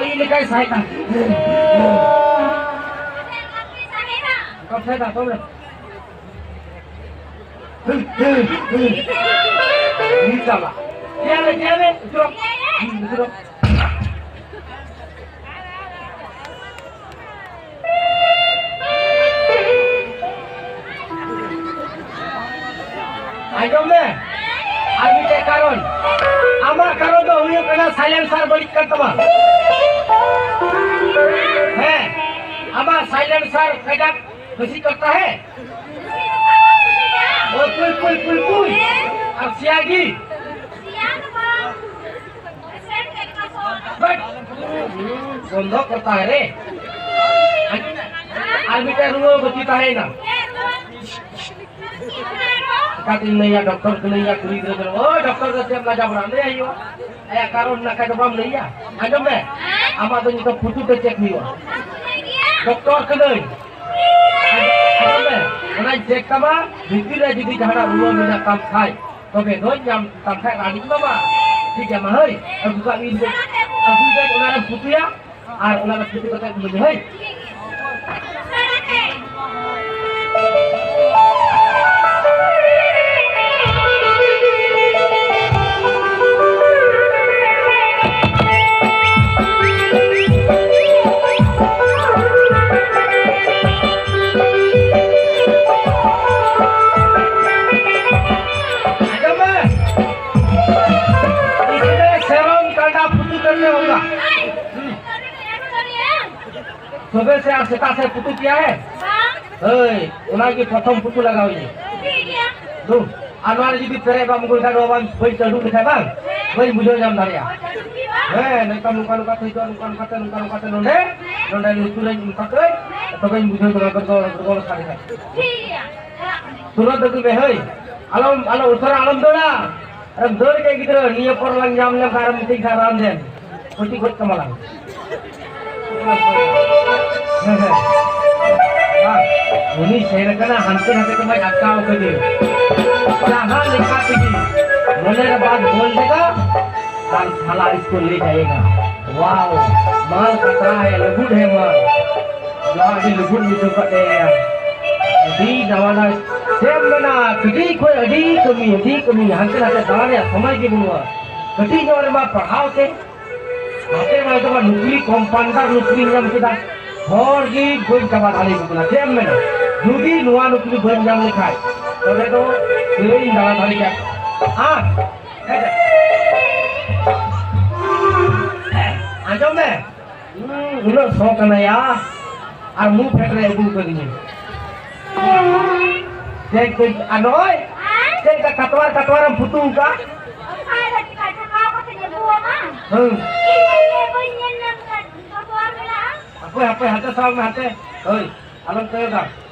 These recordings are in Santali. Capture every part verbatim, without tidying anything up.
ᱤᱧ ᱞᱮᱠᱟᱭ ᱥᱟᱦᱮᱫᱟ᱾ ᱚᱠᱟᱢ ᱥᱟᱦᱮᱫᱟ? ᱚᱠᱟᱢ ᱨᱮ? ᱤᱧ ᱪᱟᱞᱟᱜ᱾ ᱪᱮᱫ ᱟᱞᱮ, ᱪᱮᱫ ᱟᱞᱮ? ᱩᱛᱨᱚ᱾ ᱩᱛᱨᱚ᱾ ᱟᱸᱡᱚᱢ ᱢᱮ, ᱟᱨ ᱢᱤᱫᱴᱮᱡ ᱠᱟᱨᱚᱱ, ᱟᱢᱟᱜ ᱠᱟᱨᱚᱱ ᱫᱚ ᱦᱩᱭᱩᱜ ᱠᱟᱱᱟ silencer ᱵᱟᱹᱲᱤᱡ ᱠᱟᱱ ᱛᱟᱢᱟ᱾ ᱦᱮᱸ, ᱟᱢᱟᱜ silencer ᱠᱟᱡᱟᱠ ᱵᱮᱥᱤ ᱠᱟᱨᱛᱟ ᱦᱮ᱾ ᱳᱭ ᱯᱩᱭ, ᱯᱩᱭ, ᱯᱩᱭ, ᱯᱩᱭ᱾ ᱟᱨ ᱥᱤᱭᱟᱜᱤ᱾ ᱵᱟᱴ᱾ ᱵᱚᱱᱫᱷᱚ ᱠᱚᱨᱛᱟ ᱦᱮ ᱨᱮ᱾ ᱟᱨ ᱢᱤᱫᱴᱟᱝ ᱨᱩᱣᱟᱹ ᱵᱟᱹᱠᱤ ᱛᱟᱦᱮᱸᱭᱮᱱᱟ᱾ ᱪᱤᱠᱟᱛᱤᱧ ᱞᱟᱹᱭᱟ, ᱰᱚᱠᱴᱚᱨ ᱠᱟᱹᱱᱟᱹᱧ ᱭᱟ, ᱠᱩᱲᱤ ᱜᱤᱫᱽᱨᱟᱹ ᱠᱟᱱᱟ᱾ ᱳᱭ, ᱰᱚᱠᱴᱚᱨ ᱫᱚ ᱪᱮᱫ ᱮᱢ ᱞᱟᱡᱟ ᱵᱟᱲᱟ? ᱞᱟᱹᱭ ᱦᱩᱭᱩᱜᱼᱟ᱾ ᱟᱭᱟᱜ ᱠᱟᱨᱚᱱ ᱢᱮᱱᱟᱜ ᱠᱷᱟᱡ ᱫᱚ ᱵᱟᱢ ᱞᱟᱹᱭᱟ? ᱟᱸᱡᱚᱢ ᱢᱮ, ᱟᱢᱟᱜ ᱫᱚ ᱱᱤᱛᱚᱜ ᱯᱩᱛᱩ ᱛᱮ ᱪᱮᱠ ᱦᱩᱭᱩᱜᱼᱟ᱾ ᱰᱚᱠᱴᱚᱨ ᱠᱟᱹᱱᱟᱹᱧ᱾ ᱟᱸᱡᱚᱢ ᱢᱮ, ᱚᱱᱟᱧ ᱪᱮᱠ ᱛᱟᱢᱟ, ᱵᱷᱤᱛᱤᱨ ᱨᱮ ᱡᱩᱫᱤ ᱡᱟᱦᱟᱱᱟᱜ ᱨᱩᱣᱟᱹ ᱢᱮᱱᱟᱜ ᱛᱟᱢ ᱠᱷᱟᱡ, ᱛᱚᱵᱮ ᱫᱚᱧ ᱧᱟᱢ ᱛᱟᱢ ᱠᱷᱟᱡ ᱨᱟᱱᱤᱧ ᱮᱢᱟᱢᱟ᱾ ᱴᱷᱤᱠ ᱜᱮᱭᱟ ᱢᱟ, ᱦᱳᱭ, ᱟᱹᱜᱩ ᱠᱟᱜ ᱢᱮ, ᱟᱹᱜᱩᱭ ᱫᱟᱹᱧ, ᱚᱱᱟ ᱨᱮᱢ ᱯᱩᱛᱩᱭᱟ᱾ ᱟᱨ ᱚᱱᱟ ᱫᱚ ᱪᱷᱩᱴᱤ ᱠᱟᱛᱮ ᱢᱟᱹᱡᱷᱤ ᱦᱟᱹᱭ᱾ ᱟᱸᱡᱚᱢ ᱢᱮ᱾ ᱤᱥᱤᱱᱮ ᱥᱮᱨᱚᱢ ᱠᱟᱸᱰᱟ ᱯᱷᱩᱴᱩ ᱠᱟᱛᱮ ᱦᱚᱸᱜᱟ᱾ ᱛᱚᱵᱮ ᱥᱮ ᱟᱨ ᱥᱮᱛᱟᱜ ᱥᱮ ᱯᱩᱛᱩ ᱠᱮᱭᱟ ᱦᱮ? ᱦᱳᱭ, ᱚᱱᱟ ᱜᱮ ᱯᱨᱚᱛᱷᱚᱢ ᱯᱩᱛᱩ ᱞᱟᱜᱟᱣ ᱤᱧ᱾ ᱫᱩ, ᱟᱨ ᱱᱚᱣᱟ ᱨᱮ ᱡᱩᱫᱤ ᱯᱮᱨᱮᱡ ᱵᱟᱢ ᱟᱹᱜᱩ ᱞᱮᱠᱷᱟᱱ, ᱱᱚᱣᱟ ᱵᱟᱢ, ᱵᱟᱹᱧ ᱪᱟᱹᱰᱩ ᱞᱮᱠᱷᱟᱱ ᱵᱟᱝ, ᱵᱟᱹᱧ ᱵᱩᱡᱷᱟᱹᱣ ᱧᱟᱢ ᱫᱟᱲᱮᱭᱟᱜᱼᱟ᱾ ᱦᱮᱸ, ᱱᱚᱝᱠᱟ, ᱱᱚᱝᱠᱟ, ᱱᱚᱝᱠᱟ ᱛᱮ ᱦᱤᱡᱩᱜᱼᱟ, ᱱᱚᱝᱠᱟ, ᱱᱚᱝᱠᱟ ᱛᱮ, ᱱᱚᱝᱠᱟ, ᱱᱚᱝᱠᱟ ᱛᱮ ᱱᱚᱰᱮ, ᱱᱚᱰᱮ ᱞᱩᱛᱩᱨ ᱨᱮᱧ ᱚᱱᱠᱟ ᱛᱮ, ᱛᱚᱵᱮᱧ ᱵᱩᱡᱷᱟᱹᱣ ᱧᱟᱢᱟ, ᱜᱚᱲᱜᱚ, ᱜᱚᱲᱜᱚ ᱥᱟᱰᱮ ᱠᱷᱟᱱ᱾ ᱛᱩᱨᱟᱹᱛ ᱟᱹᱜᱩᱭ ᱢᱮ, ᱦᱳᱭ᱾ ᱟᱞᱚᱢ, ᱟᱞᱚ ᱩᱥᱟᱹᱨᱟ ᱟᱞᱚᱢ ᱫᱟᱹᱲᱟ᱾ ᱟᱨᱮᱢ ᱫᱟᱹᱲ ᱠᱮᱫ ᱜᱤᱫᱽᱨᱟᱹ, ᱱᱤᱭᱟᱹ ᱯᱚᱨ ᱞᱟᱝ ᱧᱟᱢ ᱞᱮᱢ ᱠᱷᱟᱱ ᱟᱨᱮᱢ ᱢᱤᱛᱟᱹᱧ ᱠᱷᱟᱱ ᱨᱟᱱ ᱫᱮᱱ᱾ ᱯᱟᱹᱴᱤ ᱜᱚᱡ ᱠᱟᱢᱟ ᱞᱟᱝ᱾ ᱦᱮᱸ, ᱦᱮᱸ᱾ ᱵᱟᱝ, ᱩᱱᱤ ᱥᱮᱱ ᱠᱟᱱᱟ ᱦᱟᱱᱛᱮ ᱱᱟᱛᱮ ᱛᱮᱢᱟᱭ ᱟᱴᱠᱟᱣ ᱠᱟᱫᱮ᱾ ᱡᱟᱦᱟᱸ ᱞᱮᱠᱟ ᱛᱮᱜᱮ ᱢᱚᱱᱮ ᱨᱮ ᱵᱟᱫ ᱵᱚᱞ ᱞᱮᱫᱟ ᱟᱨ ᱥᱟᱞᱟ ᱤᱥᱠᱚ ᱞᱮ ᱡᱟᱭᱮᱜᱟ᱾ ᱣᱟᱣ, ᱢᱟᱞ ᱠᱟᱛᱨᱟ ᱦᱮ, ᱞᱩᱜᱩᱰ ᱦᱮ ᱢᱟᱞ᱾ ᱱᱚᱣᱟ ᱟᱹᱰᱤ ᱞᱩᱜᱩᱰ ᱧᱩᱛᱩᱢ ᱠᱟᱛᱮ᱾ ᱟᱹᱰᱤ ᱱᱟᱣᱟ ᱱᱟᱣᱟ᱾ ᱪᱮᱫ ᱮᱢ ᱢᱮᱱᱟ, ᱠᱟᱹᱴᱤᱡ ᱠᱷᱚᱱ ᱟᱹᱰᱤ ᱠᱟᱹᱢᱤ, ᱟᱹᱰᱤ ᱠᱟᱹᱢᱤ, ᱦᱟᱱᱛᱮ ᱱᱟᱛᱮ ᱫᱟᱬᱟᱱ ᱨᱮᱭᱟᱜ ᱥᱚᱢᱚᱭ ᱜᱮ ᱵᱟᱹᱱᱩᱜᱼᱟ᱾ ᱠᱟᱹᱴᱤᱡ ᱧᱚᱜ ᱨᱮᱢᱟ ᱯᱟᱲᱦᱟᱣ ᱛᱮ, ᱱᱟᱛᱮ ᱢᱟ ᱱᱤᱛᱚᱜ ᱢᱟ ᱱᱩᱠᱨᱤ, ᱠᱚᱢᱯᱟᱣᱩᱱᱰᱟᱨ ᱱᱩᱠᱨᱤᱧ ᱧᱟᱢ ᱠᱮᱫᱟ, ᱦᱚᱲ ᱜᱮ ᱵᱟᱹᱧ ᱪᱟᱵᱟ ᱫᱟᱲᱮ ᱟᱠᱚ ᱠᱟᱱᱟ᱾ ᱪᱮᱫ ᱮᱢ ᱢᱮᱱᱟ, ᱡᱩᱫᱤ ᱱᱚᱣᱟ ᱱᱩᱠᱨᱤ ᱵᱟᱹᱧ ᱧᱟᱢ ᱞᱮᱠᱷᱟᱡ, ᱛᱚᱵᱮ ᱫᱚ ᱪᱮᱫ ᱤᱧ ᱫᱟᱬᱟ ᱫᱟᱲᱮ ᱠᱮᱭᱟ? ᱟᱨ ᱟᱸᱡᱚᱢ ᱢᱮ, ᱩᱱᱟᱹᱜ ᱥᱚ ᱠᱟᱱᱟᱭᱟ, ᱟᱨ ᱢᱩ ᱯᱷᱮᱰ ᱨᱮ ᱟᱹᱜᱩ ᱠᱟᱫᱤᱧᱟ᱾ ᱪᱮᱫ ᱠᱚ, ᱟᱨ ᱱᱚᱜᱼᱚᱭ ᱪᱮᱫ ᱞᱮᱠᱟ ᱠᱟᱴᱣᱟᱨ ᱠᱟᱴᱣᱟᱨ ᱮᱢ ᱯᱷᱩᱛᱩ ᱟᱠᱟᱫ? ᱚᱠᱟ ᱨᱮ ᱪᱤᱠᱟ ᱪᱟᱠᱟ ᱠᱟᱛᱮ ᱧᱮᱞ ᱠᱚᱣᱟ ᱢᱟ? ᱦᱮᱸ᱾ ᱤᱧ ᱢᱟ ᱤᱭᱟᱹ ᱵᱟᱹᱧ ᱧᱮᱞ ᱧᱟᱢ ᱠᱟᱫ, ᱠᱟᱴᱣᱟᱨ ᱢᱮᱱᱟᱜᱼᱟ᱾ ᱦᱟᱯᱳᱭ, ᱦᱟᱯᱳᱭ, ᱦᱟᱱᱛᱮ ᱥᱟᱵ ᱢᱮ, ᱦᱟᱱᱛᱮ᱾ ᱦᱳᱭ, ᱟᱞᱚᱢ ᱠᱚᱭᱚᱜᱟ᱾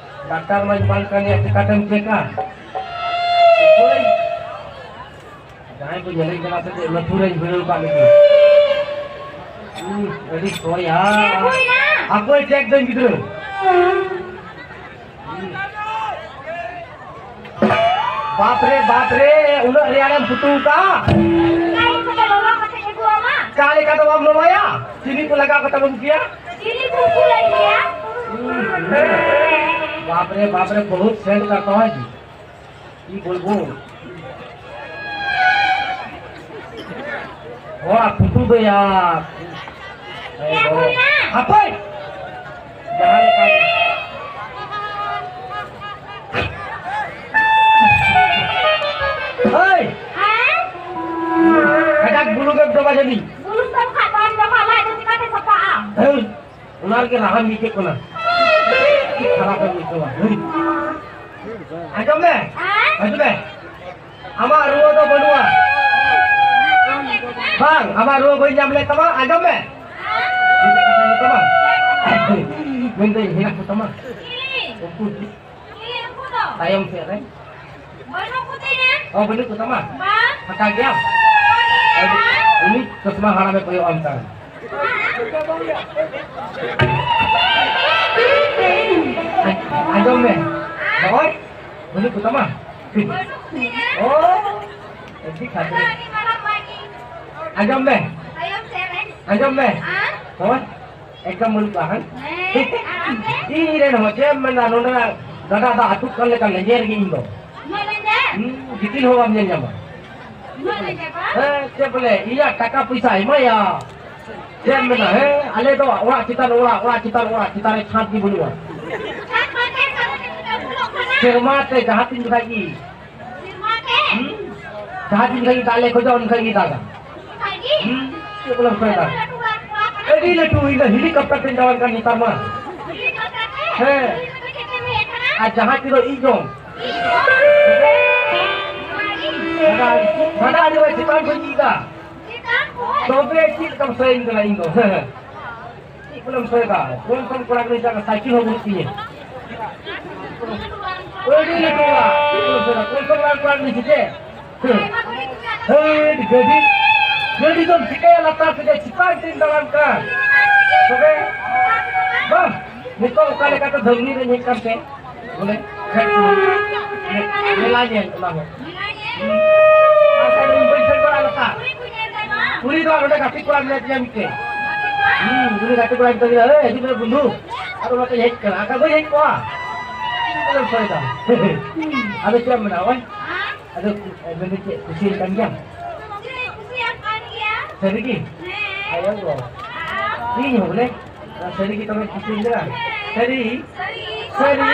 ᱰᱟᱠᱛᱟᱨ ᱢᱟᱧ ᱵᱟᱝ ᱠᱟᱱ ᱜᱮᱭᱟ, ᱪᱤᱠᱟᱛᱮᱢ ᱪᱮᱠᱟ? ᱦᱳᱭ᱾ ᱡᱟᱦᱟᱸᱭ ᱠᱚ ᱧᱮᱞᱮᱧ ᱠᱟᱱᱟ ᱥᱮ ᱪᱮᱫ, ᱞᱟᱹᱴᱩ ᱨᱮᱧ ᱵᱷᱤᱲᱟᱹᱣ ᱠᱟᱜ ᱞᱟᱹᱜᱤᱫ᱾ ᱩᱸ, ᱟᱹᱰᱤ ᱥᱚᱭᱟ᱾ ᱦᱮᱸ, ᱦᱩᱭᱱᱟ᱾ ᱦᱟᱯᱳᱭ, ᱪᱮᱠ ᱫᱟᱹᱧ ᱜᱤᱫᱽᱨᱟᱹ᱾ ᱵᱟᱯ ᱨᱮ, ᱵᱟᱯ ᱨᱮ, ᱩᱱᱟᱹᱜ ᱨᱮᱭᱟᱲᱮᱢ ᱯᱷᱩᱴᱩ ᱠᱟᱜᱼᱟ᱾ ᱪᱟ ᱞᱮᱠᱟ ᱫᱚ ᱵᱟᱢ ᱞᱚᱞᱚᱭᱟ? ᱪᱤᱱᱤ ᱠᱚ ᱞᱟᱜᱟᱣ ᱠᱟᱛᱮ ᱵᱟᱢ ᱩᱛᱩᱭᱟ? ᱪᱤᱱᱤ ᱠᱚ ᱩᱛᱩ ᱞᱟᱹᱜᱤᱫ ᱭᱟ᱾ ᱵᱟᱯ ᱨᱮ, ᱵᱟᱯ ᱨᱮ, ᱵᱚᱦᱩᱛ ᱥᱮᱱᱴ ᱠᱟᱨᱛᱟ ᱦᱟᱭ ᱡᱤ᱾ ᱤ ᱵᱚᱞᱵᱚ᱾ ᱦᱚᱲᱟᱜ ᱯᱷᱩᱴᱩ ᱫᱚ ᱭᱟᱨ᱾ ᱦᱟᱯᱳᱭ᱾ ᱡᱟᱦᱟᱸ ᱞᱮᱠᱟ᱾ ᱦᱳᱭ᱾ ᱦᱮᱸ? ᱠᱟᱡᱟᱠ ᱵᱩᱞᱩᱝ ᱮᱢ ᱡᱚᱢᱟ ᱡᱟᱹᱱᱤᱡ᱾ ᱵᱩᱞᱩᱝ ᱫᱚ ᱠᱷᱟᱡ ᱵᱟᱢ ᱡᱚᱢᱟ, ᱞᱟᱡ ᱫᱚ ᱪᱤᱠᱟᱹᱛᱮ ᱥᱟᱯᱷᱟᱜᱼᱟ? ᱦᱳᱭ᱾ ᱚᱱᱟ ᱨᱮᱜᱮ ᱨᱟᱦᱟᱢ ᱟᱹᱭᱠᱟᱹᱜ ᱠᱟᱱᱟ᱾ ᱠᱷᱟᱨᱟᱯ ᱮᱢ ᱟᱹᱭᱠᱟᱹᱣᱟ᱾ ᱦᱳᱭ᱾ ᱟᱸᱡᱚᱢ ᱢᱮ᱾ ᱦᱮᱸ? ᱟᱸᱡᱚᱢ ᱢᱮ᱾ ᱟᱢᱟᱜ ᱨᱩᱣᱟᱹ ᱫᱚ ᱵᱟᱹᱱᱩᱜᱼᱟ᱾ ᱵᱟᱝ, ᱟᱢᱟᱜ ᱨᱩᱣᱟᱹ ᱵᱟᱹᱧ ᱧᱟᱢ ᱞᱮᱫ ᱛᱟᱢᱟ᱾ ᱟᱸᱡᱚᱢ ᱢᱮ᱾ ᱢᱮᱱᱫᱟᱹᱧ ᱦᱮᱱᱟᱜ ᱠᱚ ᱛᱟᱢᱟ᱾ ᱩᱱᱠᱩ ᱛᱟᱭᱚᱢ ᱥᱮᱫ ᱨᱮ᱾ ᱚ, ᱵᱟᱹᱱᱩᱜ ᱠᱚ ᱛᱟᱢᱟ? ᱯᱷᱟᱸᱠᱟ ᱜᱮᱭᱟ? ᱩᱱᱤ ᱪᱚᱥᱢᱟ ᱦᱟᱲᱟᱢᱮ ᱠᱚᱭᱚᱜ ᱟᱢ ᱠᱟᱱᱟ᱾ ᱟᱸᱡᱚᱢ ᱢᱮ᱾ ᱱᱚᱜᱼᱚᱭ, ᱵᱟᱹᱱᱩᱜ ᱠᱚ ᱛᱟᱢᱟ? ᱚ, ᱟᱹᱰᱤ ᱠᱷᱟᱹᱴᱤ᱾ ᱟᱸᱡᱚᱢ ᱢᱮ᱾ ᱟᱸᱡᱚᱢ ᱢᱮ᱾ ᱦᱮᱸ? ᱦᱳᱭ᱾ ᱮᱠᱫᱚᱢ ᱵᱟᱹᱱᱩᱜ ᱠᱚᱣᱟ, ᱦᱮᱸ? ᱦᱮᱸ, ᱟᱨ ᱟᱯᱮ? ᱤᱧ ᱨᱮᱱ ᱦᱚᱸ ᱪᱮᱫ ᱮᱢ ᱢᱮᱱᱟ, ᱱᱚᱰᱮᱱᱟᱜ ᱜᱟᱰᱟ ᱫᱟᱜ ᱟᱹᱛᱩᱜ ᱠᱟᱱ ᱞᱮᱠᱟ ᱞᱮᱸᱡᱮᱨ ᱜᱮ ᱤᱧ ᱫᱚ᱾ ᱩᱱᱟᱹᱜ ᱞᱮᱸᱡᱮᱨ? ᱦᱩᱸ, ᱜᱤᱛᱤᱞ ᱦᱚᱸ ᱵᱟᱢ ᱧᱮᱞ ᱧᱟᱢᱟ᱾ ᱩᱱᱟᱹᱜ ᱞᱮᱸᱡᱮᱨ ᱵᱟᱝ? ᱦᱮᱸ, ᱪᱮᱫ ᱵᱚᱞᱮ, ᱤᱧᱟᱜ ᱴᱟᱠᱟ ᱯᱚᱭᱥᱟ ᱮᱢᱟᱭᱟ᱾ ᱪᱮᱫ ᱮᱢ ᱢᱮᱱᱟ, ᱦᱮᱸ? ᱟᱞᱮ ᱫᱚ ᱚᱲᱟᱜ ᱪᱮᱛᱟᱱ ᱚᱲᱟᱜ, ᱚᱲᱟᱜ ᱪᱮᱛᱟᱱ ᱚᱲᱟᱜ, ᱪᱮᱛᱟᱱ ᱨᱮ ᱪᱷᱟᱫᱽ ᱜᱮ ᱵᱟᱹᱱᱩᱜᱼᱟ᱾ ᱪᱷᱟᱫᱽ ᱵᱟᱝ ᱛᱟᱦᱮᱱ ᱠᱷᱟᱱ ᱫᱚ ᱪᱮᱫ ᱞᱮᱠᱟ ᱩᱥᱩᱞᱚᱜ ᱠᱟᱱᱟ? ᱥᱮᱨᱢᱟ ᱛᱮ ᱡᱟᱦᱟᱸ ᱛᱤᱱ ᱡᱚᱠᱷᱟᱡ ᱜᱮ᱾ ᱦᱩᱸ? ᱡᱟᱦᱟᱸ ᱛᱤᱱ ᱡᱚᱠᱷᱟᱡ ᱜᱮ ᱫᱟᱜ ᱞᱮ ᱠᱷᱚᱡᱚᱜᱼᱟ, ᱩᱱ ᱡᱚᱠᱷᱟᱡ ᱜᱮ ᱫᱟᱜᱟ᱾ ᱦᱩᱸ? ᱪᱮᱫ ᱵᱚᱞᱮᱢ ᱠᱷᱚᱭ ᱫᱟ? ᱟᱹᱰᱤ ᱞᱟᱹᱴᱩ, ᱤᱧ ᱫᱚ helicopter ᱛᱮᱧ ᱫᱟᱬᱟᱱ ᱠᱟᱱ ᱱᱮᱛᱟᱨ ᱢᱟ᱾ ᱦᱮᱸ᱾ ᱟᱨ ᱡᱟᱦᱟᱸ ᱛᱤᱱᱟᱹᱜ ᱤᱧ ᱡᱚᱢ᱾ ᱥᱟᱫᱟ, ᱥᱟᱫᱟ ᱟᱹᱰᱤ ᱵᱟᱭ ᱪᱮᱛᱟᱱ ᱠᱷᱚᱡ ᱤᱧ ᱤᱫᱟ᱾ ᱛᱚᱵᱮ ᱪᱮᱫ ᱞᱮᱠᱟᱢ ᱥᱟᱹᱭᱤᱧ ᱠᱟᱱᱟ ᱤᱧ ᱫᱚ? ᱪᱮᱫ ᱵᱚᱞᱮᱢ ᱥᱚᱭᱫᱟ? ᱠᱚᱢ ᱠᱚᱢ ᱠᱚᱲᱟ ᱜᱤᱫᱽᱨᱟᱹ ᱪᱟᱞᱟᱜ ᱥᱟᱭᱠᱮᱞ ᱦᱚᱸ ᱵᱟᱹᱱᱩᱜ ᱛᱤᱧᱟᱹ᱾ ᱟᱹᱰᱤ ᱞᱟᱹᱴᱩ ᱚᱲᱟᱜ᱾ ᱪᱮᱫ ᱵᱚᱞᱮᱢ ᱥᱚᱭᱫᱟ? ᱠᱚᱢ ᱠᱚᱢ ᱠᱚᱲᱟ ᱜᱤᱫᱽᱨᱟᱹ ᱥᱮ ᱪᱮᱫ? ᱦᱟᱹᱴ, ᱜᱟᱹᱰᱤ, ᱜᱟᱹᱰᱤ ᱫᱚᱢ ᱪᱤᱠᱟᱹᱭᱟ ᱞᱟᱛᱟᱨ ᱛᱮᱜᱮ ᱪᱮᱛᱟᱱ ᱛᱮᱧ ᱫᱟᱬᱟᱱ ᱠᱟᱱ᱾ ᱛᱚᱵᱮ, ᱵᱟᱝ, ᱱᱤᱛᱚᱜ ᱚᱠᱟ ᱞᱮᱠᱟᱛᱮ ᱫᱷᱟᱹᱨᱢᱤ ᱨᱮᱧ ᱦᱮᱡ ᱠᱟᱱ ᱛᱮ? ᱵᱚᱞᱮ, ᱢᱮᱞᱟ ᱧᱮᱞ ᱚᱱᱟ ᱦᱚᱸ᱾ ᱟᱨ ᱛᱟᱦᱞᱮ ᱤᱧ ᱵᱟᱹᱧ ᱥᱮᱱ ᱵᱟᱲᱟ ᱞᱮᱱᱟ᱾ ᱩᱱᱤ ᱫᱚ ᱱᱚᱰᱮ ᱜᱟᱛᱮ ᱠᱚᱲᱟ ᱢᱮᱱᱟᱭ ᱛᱤᱧᱟ ᱢᱤᱫᱴᱮᱡ᱾ ᱦᱩᱸ, ᱩᱱᱤ ᱜᱟᱛᱮ ᱠᱚᱲᱟ ᱢᱮᱛᱟ ᱫᱤᱧᱟ, "ᱮᱭ, ᱦᱤᱡᱩᱜ ᱢᱮ ᱵᱚᱱᱫᱷᱩ᱾ ᱟᱫᱚ ᱚᱱᱟᱛᱮᱧ ᱦᱮᱡ ᱠᱟᱱᱟ᱾ ᱟᱠᱟ ᱵᱟᱹᱧ ᱦᱮᱡ ᱠᱚᱜᱼᱟ?" ᱟᱫᱚ ᱪᱮᱫ ᱮᱢ ᱢᱮᱱᱟ, ᱳᱭ? ᱟᱫᱚ, ᱢᱮᱱᱫᱟᱹᱧ ᱪᱮᱫ, ᱠᱩᱥᱤᱭᱟᱹᱧ ᱠᱟᱱ ᱜᱮᱭᱟᱢ? ᱠᱩᱥᱤᱭᱟᱜ ᱠᱟᱱ ᱜᱮᱭᱟ᱾ ᱥᱟᱹᱨᱤ ᱜᱮ? ᱦᱮᱸ᱾ ᱟᱭᱳ ᱜᱚ᱾ ᱤᱧ ᱦᱚᱸ ᱵᱚᱞᱮ᱾ ᱥᱟᱹᱨᱤ ᱜᱮ ᱛᱚᱵᱮ ᱠᱩᱥᱤ ᱞᱮᱱᱟ᱾ ᱥᱟᱹᱨᱤ? ᱥᱟᱹᱨᱤ᱾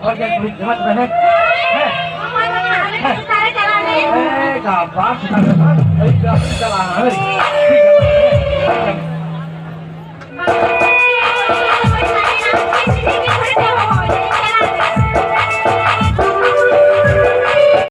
ᱦᱚᱲ ᱜᱮ ᱜᱩᱨᱤᱡ ᱡᱚᱢᱟ ᱛᱚᱵᱮ, ᱦᱮᱸ? ᱦᱮᱸ? ᱦᱮᱸ, ᱜᱟᱯᱟ ᱥᱮᱛᱟᱜ ᱨᱮ ᱟᱹᱭᱩᱵ ᱵᱮᱲᱟ ᱵᱚᱱ ᱪᱟᱞᱟᱜᱼᱟ, ᱦᱳᱭ᱾